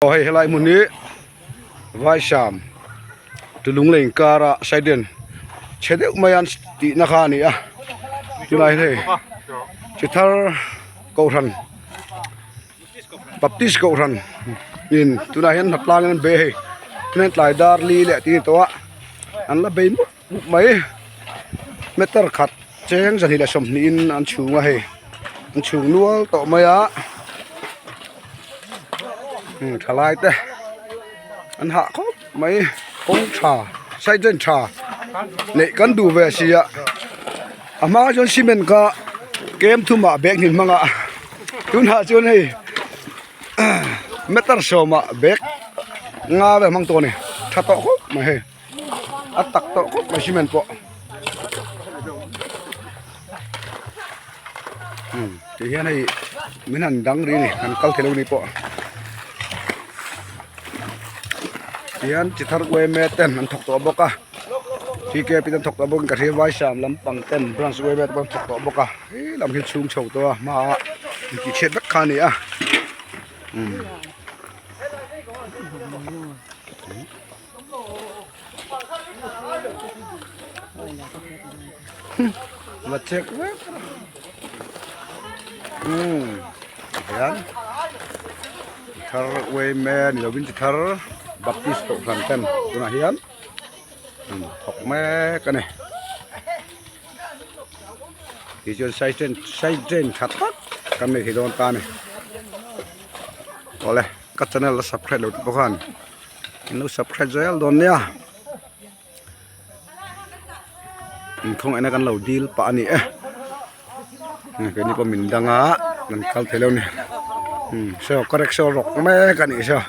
Aw hei helai hmun hi Vaisam Tulung lei inkara side chhe deuh mai an tihna kha a ni a tunah hian hei chi thar kohhran Baptist kohhran in tunah hian hnatlang in an bei a hei tunah hian tlai dar li leh tih a ni tawh a an la bei mup mup mai meter khat cheng zahnih leh sawmhnih in an chhung a hei an chhung nual tawh mai a thalai te an hah khawp mai kawng tha side line tha neih kan duh ve si a a hma chuan cement kha kem thum ah bag hnin hmang a tunah chuan hei meter sawmah bag nga vel hmang tawh a ni tha tawh khawp mai hei. A tak tawh khawp mai cement pawh umm ti hian hei min han dang rih a ni kan kal theilo ni pawh tihian chi thar uaime ten an thawk tawh bawk a TKP te an thawk tawh bawk in ka hria vaisam lampang ten branch uaime te pawh an thawk tawh bawk a he lam hi chhung chho tawh a hmaah intihchhiat vek kha a ni a umm. Va check vek umm hian thar uaime ni lovin chi thar baptist kohhran ten tunah hian thawk mek a ni tichuan side drain tha tak kan nei thei dawn ta a ni awle ka channel la subscribe lo te pawh khan. In lo subscribe zel dawn nia inkhawng ena kan lo dil pah a ni e keini pawh min dang a kan kal thei lo a ni saw ka rickshaw rawk mek a nih saw.